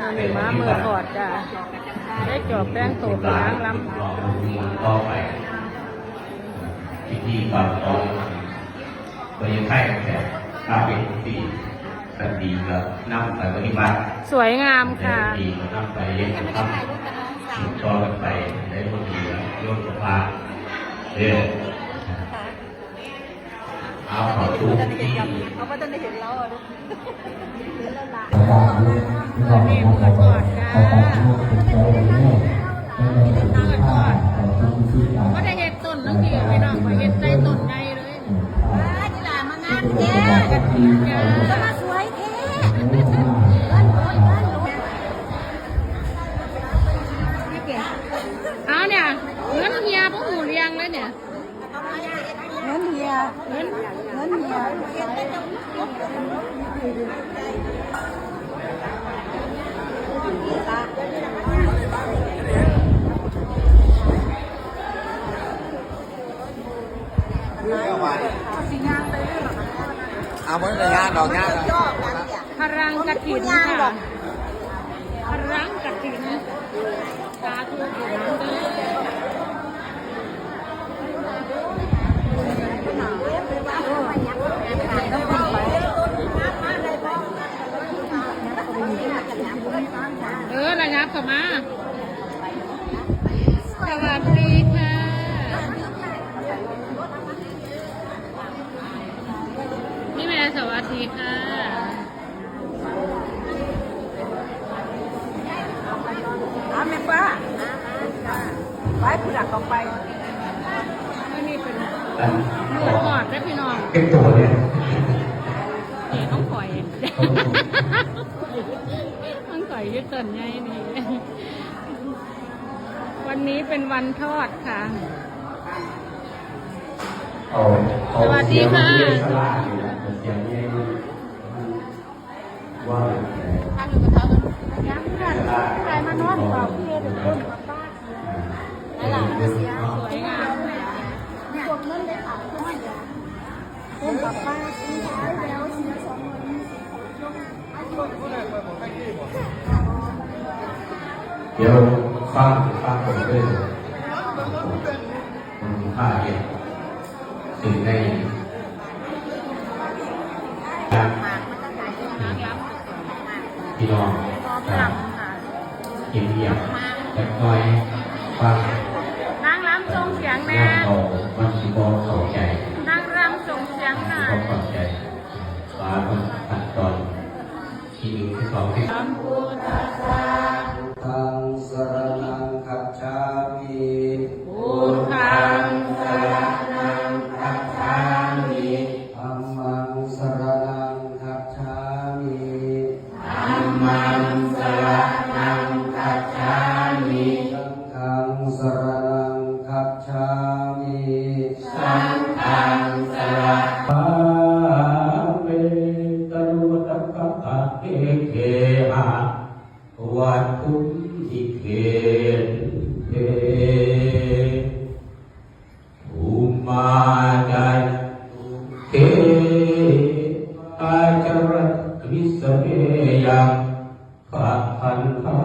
ອັນນີ້ມາມື້ທອດຈ້າ ໄດ້ຈອບແຕ່ງໂຕເປັນນາງລຳ. ຕໍ່ໄປ ພິທີການຂອງ ບໍ່ຍັງໃຫ້ແຕ່ຖ້າເປັນທີ່ສັນດີກໍນຳໄປປະຕິບັດ ສວຍງາມຄ່ະ ດີກໍນຳໄປເຮັດທຳ ສືບຕໍ່ກັນໄປ ໄດ້ຜົນດີໂຍມກໍພາເດີ ເອົາເຂົ້າສູ່ພິທີ ເຮົາບໍ່ທັນໄດ້ເຫັນລາວ ບໍ່ໄດ້ເຮັດຕົ້ນທັງທີພີ່ນ້ອງ ຂ້ອຍເຮັດໃສ່ຕົ້ນໃຫຍ່ເລີຍ. ປ້າ ອີຫຼ້າມາງາມແທ້ ກະຖິງຈ້າ ມາສວຍແທ້. ເອົາເນຍ ເງິນເຮຍບໍ່ຮູ້ເລື່ອງເລີຍເນຍ. ເງິນເຮຍ ເງິນ ເງິນເຮຍ. ເອົາ ບໍ່ໄດ້ງານດອກ ງານດອກ. ພະລັງກະຖິນຄ່ະ ພະລັງກະຖິນ ສາທຸ ເອີ ລະຫຍັບເຂົ້າມາ. ສະຫວັດດີຄ່ະ ນີ້ແມ່ ສະຫວັດດີຄ່ະ. ເອົາແມ່ປ້າ ໄປຜູ້ໃດກໍໄປ. ອັນນີ້ເປັນ ອັນ ມື້ທອດເດ້ພີ່ນ້ອງ ເປັນໂຕເລີຍ ນີ້ຂອງຂ້ອຍ ຂອງຂ້ອຍ ຂອງຂ້ອຍຢູ່ຕົ້ນໃຫຍ່ນີ້. ວັນນີ້ເປັນວັນທອດຄ່ະ. ເອົາ ເອົາ ສະຫວັດດີຄ່ະ ສຽງເພງສະຫຼາດນີ້ນະ ສຽງໃຫຍ່ ມັນວ່າແບບໃດ ຍັງເພື່ອນ ໃຜມານອນເຝົ້າເພເປັນຕົ້ນປະປາ. ຫຼາຍໆ ສວຍງາມ ເນຍ ກົດເງິນໄດ້ສາມຮ້ອຍ ຕົ້ນປະປາ. ດຽວຟັງ ຟັງເບິ່ງເດີ ມັນມີຄ່າເຮັດ ເຊິ່ງໃນ ພີ່ນ້ອງ ເຮັດວຽກຈັກໜ້ອຍ ຟັງ ນາງລຳສົ່ງສຽງແດ່ ມັນຊິບໍ່ເຂົ້າໃຈ ນາງລຳສົ່ງສຽງ ມັນຊິບໍ່ເຂົ້າໃຈ ວ່າມັນຂັ້ນຕອນ ທີ່ໜຶ່ງ ທີ່ສອງ ທີ່ສາມ. ທຳມັງສະລະນັງຄັດສາມິ ພຸດທັງສະລະນັງຄັດສາມິ ທຳມັງສະລະນັງຄັດສາມິ ທຳມັງສະລະນັງຄັດສາມິ ສັງຄັງສະລະນັງຄັດສາມິ ສັງຄັງສະລະ ເມ ຕະລຸວັດຕະກະ ເອເຄ ຫະ ວັດຖຸມະ ອິເຄ ເທ ທຸມມາຈາຍັນຕຸ ເຄ ອາຈາຣະ ກຣິສະເມຍັງ ພະຄັນທະ